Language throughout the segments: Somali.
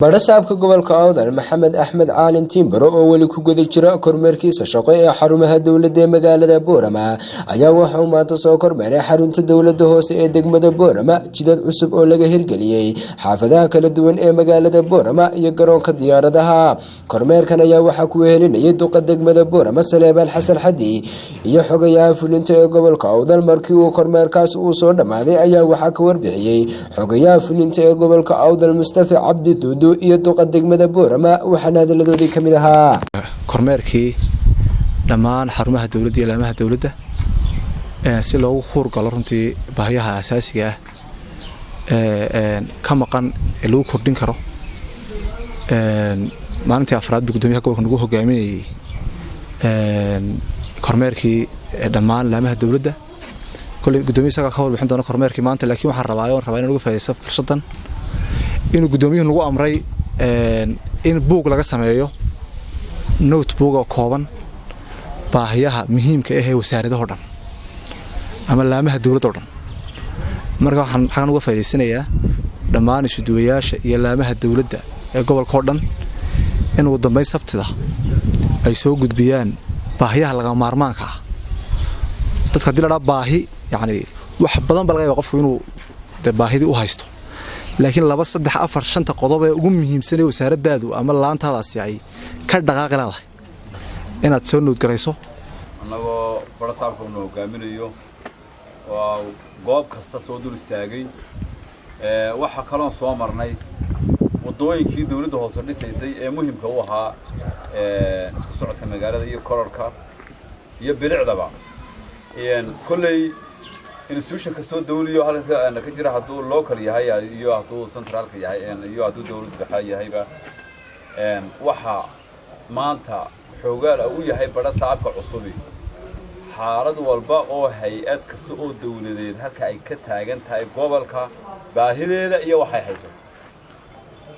Badhasaabka gobolka Awdal, Maxamed Axmed Caalin Tiimbaro, oo weli ku guda jira kormeerkiisa shaqo ee xarumaha dowladda ee magaalada Boorama, ayaa waxa uu maanta soo kormeeray xarunta dowladda hoose ee degmada Boorama, jidad cusub oo laga hirgeliyey xaafadaha kala duwan ee magaalada Boorama iyo garoonka diyaaradaha. Kormeerkan ayaa waxaa ku wehelinayay duqa degmada Boorama, Saleebaan Xasan Xadi, iyo xogayaha fulinta ee gobolka Awdal. Markii uu kormeerkaas uu soo dhammaaday ayaa waxaa ka warbixiyey xogayaha fulinta ee gobolka Awdal, Mustafa Cabdi Duudu, iyo duqa degmada Boorama, waxaana hadaladoodii ka mid ahaa: Kormeerkii dhammaan xarumaha dowladda iyo laamaha dowladda si loogu kuurgalo runtii baahiyaha asaasiga ah ee ka maqan ee lagu kordhin karo. Maalintii afraad buu gudoomiyaha gobolka nagu hogaaminayay kormeerkii dhammaan laamaha dowladda. Kolley guddoomiya isagaa ka warbixin doona kormeerkii maanta, laakiin waxaan rabaa oon rabaa inaan uga faa'idaysto fursaddan inuu guddoomiyuhu nagu amray in buug laga sameeyo, notebook oo kooban, baahiyaha muhiimka ah ee wasaaradahoo dhan ama laamaha dowladda o dhan. Marka waxaan xagan uga faa'idaysanayaa dhammaan isuduwayaasha iyo laamaha dowladda ee gobolka oo dhan in ugu dambeyn Sabtida ay soo gudbiyaan baahiyaha lagama maarmaanka ah. Dadka hadii la dhaa baahi, yacni wax badan ba laga yaba qofku inuu dee baahidii u haysto, laakiin laba, saddex, afar, shanta qodob ee ugu muhiimsanee wasaaraddaadu ama laantaadaasi ay ka dhaqaaqi leedahay inaad soo note garayso. Annagoo barasaabka una hogaaminayo waa goob kasta soo dul istaagay. Waxaa kaloon soo marnay waddooyinkii dowladda hoose dhisaysay ee muhimka u ahaa isku socodka magaalada iyo korarka iyo bilicdaba. Kolley institution kastoo dawliyo halka ka jira, hadduu local yahay iyo hadduu centralka yahay iyo hadduu dawlad dhexe yahayba, waxa maanta xoogaal u yahay badha saabka cusubi xaalad walba oo hay-ad kasta oo dawladeed halka ay ka taagan tahay gobolka, baahideeda iyo waxay haysato,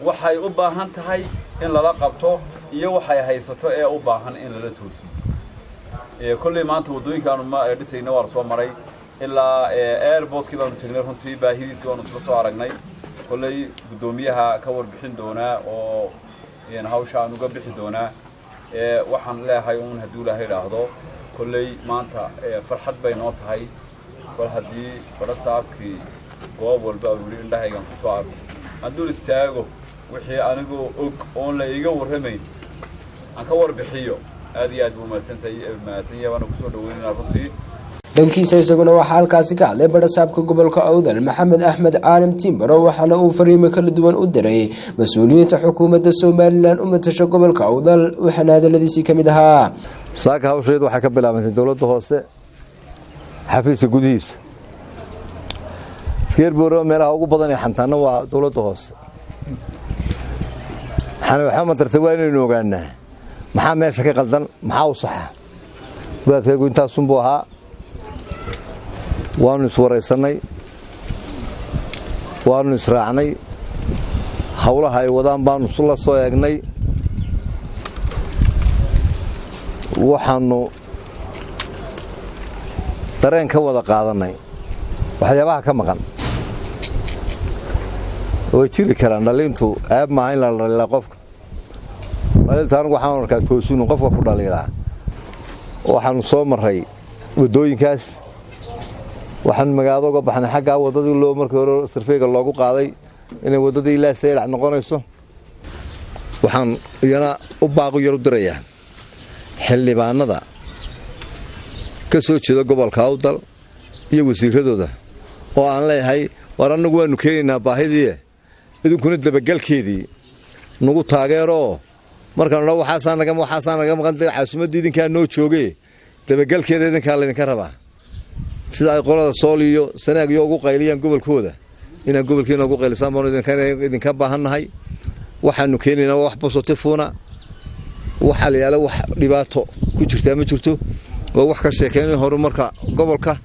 waxay u baahan tahay in lala qabto iyo waxay haysato ee u baahan in lala toosiyo. Kolley maanta waddooyinkaanu ma dhisayna waa la soo maray, ilaa airportkii baanu tegnay. Runtii baahidiisii waanu isla soo aragnay. Kolley guddoomiyaha ka warbixin doonaa oo hawsha aan uga bixi doonaa. Waxaan leeyahay uun hadduu Ilaahay idhaahdo, kolley maanta farxad bay noo tahay bal haddii badha saabkii goob walba uu yidhi indhahaygan ku soo arko, aan dul istaago, wixii anigoo og oon la iiga warramayn aan ka warbixiyo. Aad iyo aad buu mahadsantahay, mahadsan yahay, waana kusoo dhaweynayna runtii. Dhankiisa isaguna waxaa halkaasi ka hadlay badhasaabka gobolka Awdal, Maxamed Axmed Caalim Tiimbaro, waxaana uu fariimo kala duwan u diray mas-uuliyiinta xukuumadda Somaliland u matasha gobolka Awdal, waxaana hadaladiisii ka mid ahaa: Saaka hawsheedu waxay ka bilaabantay dowladda hoose xafiiska gudihiisa. Reer Boorama meelaha ugu badan ee xantaana waa dowladda hoose. Maxaana waxaa matartay waa inaynu ogaanaa maxaa meesha ka qaldan, maxaa u saxa. Wadaadkaygu intaasunbuu ahaa. Waannu iswaraysannay, waannu israacnay, howlaha ay wadaan baannu la soo eegnay. Waxaannu dareen ka wada qaadannay waxyaabaha ka maqan. Way jiri karaan, dhaliintu ceeb maaha in la dhaliilaa qofka. Dhaliilta anigu waxaan arkaa toosinu qofka ku dhaliilaa. Waxaannu soo marray waddooyinkaas, waxaan magaalada uga baxnay xaggaa waddadii loo markii hore surveyga loogu qaaday inay waddadii ilaa Saylac noqonayso. Waxaan iyana u baaqu yar u dirayaa xildhibaanada ka soo jeeda gobolka Awdal iyo wasiiradooda, oo aan leeyahay: war annagu waanu keenaynaa baahidii, idinkuna dabagalkeedii nagu taageeroo. Markaan odhan waxaasaa naga maqan, caasimadda idinkaa noo jooge, dabagalkeeda idinkaa laydinka rabaa. Sida ay qolada Sool iyo Sanaag iyo ugu qayliyaan gobolkooda, inaan gobolkiina ugu qaylisaan baanu idinka baahannahay. Waxaanu keenaynaa waa wax positive-una, waxaa la yaala wax dhibaato ku jirtaa ma jirto. Waa wax ka sheekeynaya horumarka gobolka.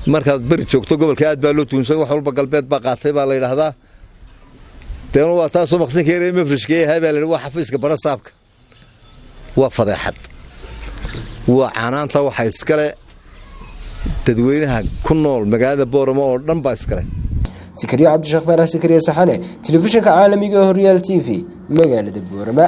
Markaad beri joogto gobolka aad baa loo tuunsan, wax walba galbeed baa qaatay baa la yidhaahdaa. Deena waa taasoo maqsinka yar ee mafrishka yahay baa la yidhi waa xafiiska barasaabka. Waa fadeexad, waa canaanta. Waxa iskale dadweynaha ku nool magaalada Boorama oo dhan baa iskale. Sikariya Cabdisheekh Faarax, Sikariya Saxane, telefishinka caalamiga ee Horyaal TV, magaalada Boorama.